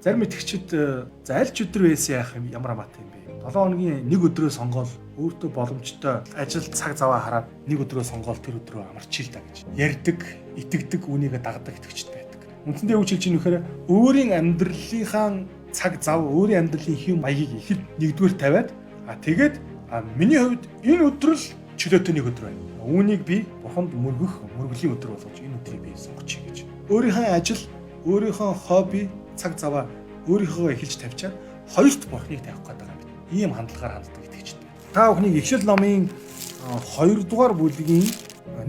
Зарим итгэгчид за аль ч өдөр байсан яах юм, ямар хамаатай юм бэ? 7 хоногийн нэг өдрөө сонгоол, өөртөө боломжтой ажил цаг заваа хараад нэг өдрөө сонгоол, тэр өдрөө амарчил та гэж ярьдаг, итгэдэг, үүнийгээ дагдаг итгэгчид байдаг. Үндсэндээ юу хэлж ийм вэхээр өөрийн амьдралынхаа цаг зав, өөрийн амьдралын хэв маягийг ихэд нэгдүгээр тавиад, тэгээд миний хувьд энэ өдөр л чөлөөтэй нэг өдөр байна. Үүнийг би бурханд мөргөх мөргөлийн өдөр болгож энэ өдрийг би сонгочих гэж. Өөрийнхөө ажил, өөрийнхөө хобби, цаг заваа өөрийнхөө эхэлж тавьчаад хоёрт бурхныг тавих гэдэг юм байна. Ийм хандлагаар ханддаг итгэгчид байна. Та бүхнийг Эхлэл номын 2 дугаар бүлгийн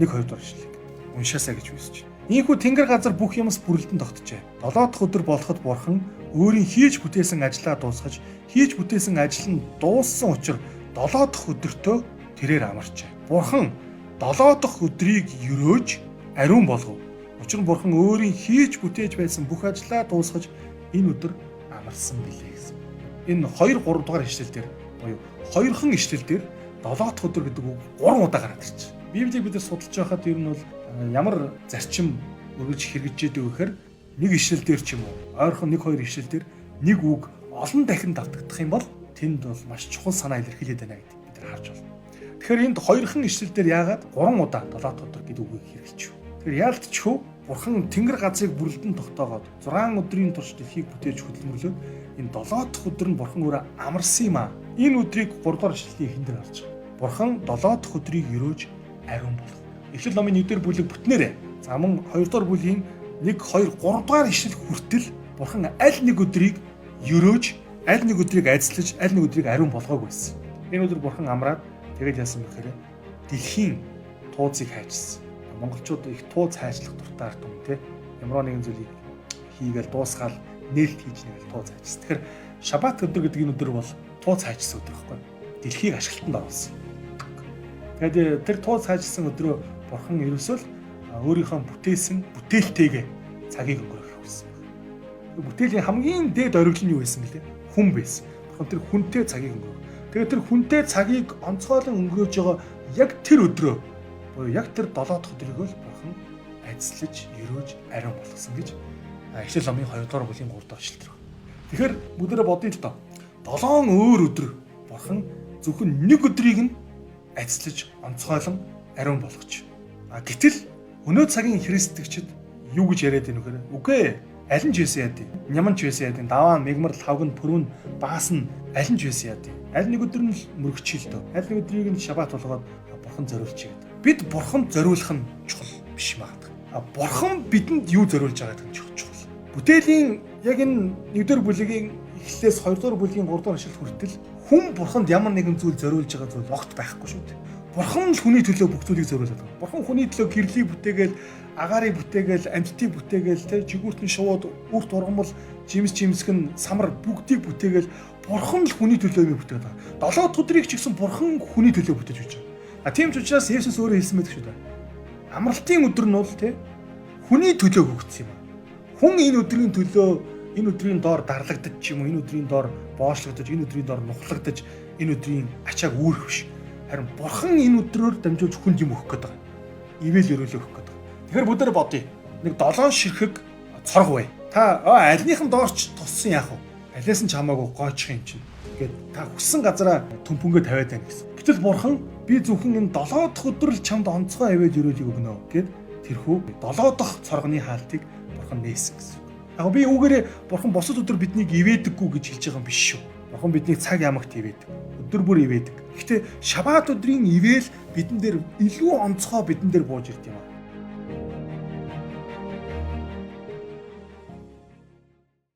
1 2 дугаар ишлэлийг уншаасай гэж хүсэж байна. Ийхүү тэнгэр газар бүх юмс бүрэлдэн тогтжээ. 7 дахь өдөр болоход бурхан өөрийн хийж бүтээсэн ажлаа дуусгаж, хийж бүтээсэн ажил нь дууссан учир 7 дахь өдөртөө тэрээр амарчээ. Бурхан 7 дахь өдрийг ерөөж ариун болгов. Учир нь бурхан өөрийн хийж бүтээж байсан бүх ажлаа дуусгаж энэ өдөр амарсан билээ гэсэн. Энэ 2 3 дугаар ишлэл дээр буюу хоёрхан ишлэл дээр 7 дахь өдөр гэдэг үг 3 удаа гараад ирж байна. Библийг бид нар судалж байхад ер нь бол ямар зарчим өргөж хэрэгжээд байгаа гэхээр нэг ишлэл дээр ч юм уу ойрхон 1 2 ишлэл дээр нэг үг олон дахин давтагдах юм бол тэнд бол маш чухал санаа илэрхийлээд байна гэдгийг бид нар харж байна. Тэгэхээр энд хоёрхан ишлэл дээр яагаад 3 удаа 7 дахь өдөр гэдэг үгийг хэрэглэж байна? Тэгэхээр яалтчгүй бурхан тэнгэр газрыг бүрэлдэн тогтоогоод 6 өдрийн турш дэлхийг бүтээж хөдөлмөрлөөд энэ 7 дахь өдөр нь бурхан өөрөө амарсан юм аа. Энэ өдрийг 3 дугаар ишлэлийн эхэн дээр гарч байгаа. Бурхан 7 дахь өдрийг ерөөж ариун болгов. Эхлэл номын 1-р бүлэг бүтнээрээ. За мөн 2 дугаар бүлгийн 1 2 3 дугаар ишлэл хүртэл бурхан аль нэг өдрийг ерөөж, аль нэг өдрийг ажиллаж, аль нэг өдрийг ариун болгоогүй байсан. Энэ өдөр бурхан амраад тэгээд яасан бэхээр дэлхийн тууцыг хайжсан. Монголчууд их тууц хайчлах дуртай ард түмэн те. Ямар нэгэн зүйлийг хийгээл дуусгаал нээлт хийж нэгэл тууц хайчсан. Тэгэхээр шабат өдөр гэдэг энэ өдөр бол тууц хайчсан өдөр байхгүй. Дэлхийг ашиглалтанд оруулсан. Тэгээд тэр тууц хайчсан өдрөө бурхан ерөөсөө л өөрийнхөө бүтээсэн бүтээлтэйгээ цагийг өнгөрөөх хүссэн байна. Бүтээлийн хамгийн дээд оргил нь юу байсан гэлээ? Хүн байсан. Бурхан тэр хүнтэй цагийг өнгөрөв. Тэгээд тэр хүнтэй цагийг онцгойлон өнгөрөөж байгаа яг тэр өдрөө буюу яг тэр 7 дахь өдрийг л бурхан ажиллаж, ерөөж ариун болгосон гэж Эхлэл номын 2 дугаар бүлгийн 3 дугаар ишлэл дээр. Тэгэхээр бүгдээрээ бодъё л доо. 7 өөр өдөр бурхан зөвхөн нэг өдрийг нь ажиллаж онцгойлон ариун болгоч. Гэтэл өнөө цагийн христэгчид юу гэж яриад байна вэхээр үгүй аль нь ч байсан яа дий. Няман ч байсан яа дий. Даваа, мегмар, лавг нь, пүрвэн, баас нь аль нь ч байсан яа дий. Аль нэг өдөр нь л мөргөчий л дөө. Аль нэг өдрийг нь шабат болгоод бурхан зориулчих гэдэг. Бид бурханд зориулах нь чухал биш магадгүй. Бурхан бидэнд юу зориулж байгаа гэдэг нь чухал. Бүтээлийн яг энэ 1-р бүлгийн эхлэлээс 2-р бүлгийн 3-р ишлэл хүртэл хүн бурханд ямар нэгэн зүйл зориулж байгаа зүйл огт байхгүй шүү дээ. Бурхан л хүний төлөө бүх зүйлийг зориулаад байгаа. Бурхан хүний төлөө гэрлийг бүтээгээл, агаарыг бүтээгээл, амьтдыг бүтээгээл, тэ жигүүрт нь шувууд, үрт ургамал, жимс жимсгэн, самар бүгдийг бүтээгээл бурхан л хүний төлөө юм бүтээд байгаа. 7 дахь өдрийг ч гэсэн бурхан хүний төлөө бүтээж байж байгаа. Тийм ч учраас Есүс өөрөө хэлсэн байдаг шүү дээ. Амралтын өдөр нь бол тэ хүний төлөө өгөгдсөн юм. Хүн энэ өдрийн төлөө энэ өдрийн доор дарлагдаж ч юм уу, энэ өдрийн доор боочлогдож, энэ өдрийн доор нухлагдаж, энэ өдрийн ачааг үүрэх биш. Харин бурхан энэ өдрөөр дамжуулж хүнд юм өгөх гээд байгаа. Ивэл өрөөлөө өгөх гээд байгаа. Тэгэхээр бүгдээрээ бодъё. Нэг 7 ширхэг цорго бай. Та альных нь доорч туссан яах вэ? Алиас нь ч хамаагүй гойчих юм чинь. Ингээд та хүссэн газараа төмпөнгөө тавиад байна гэсэн. Гэтэл бурхан би зөвхөн энэ 7 дахь өдөр л чамд онцгой аваад өрөөлийг өгнө гэд тэрхүү 7 дахь цоргоны хаалтыг бурхан нээсэн гэсэн. Яг би үүгээрээ бурхан бусад өдөр биднийг ивэдэггүй гэж хэлж байгаа юм биш шүү. Бурхан биднийг цаг ямагт ивэдэг. Өдөр бүр ивэдэг. Гэхдээ шабат өдрийн ивэл бидэн дээр илүү онцгой бидэн дээр бууж ирд юм аа.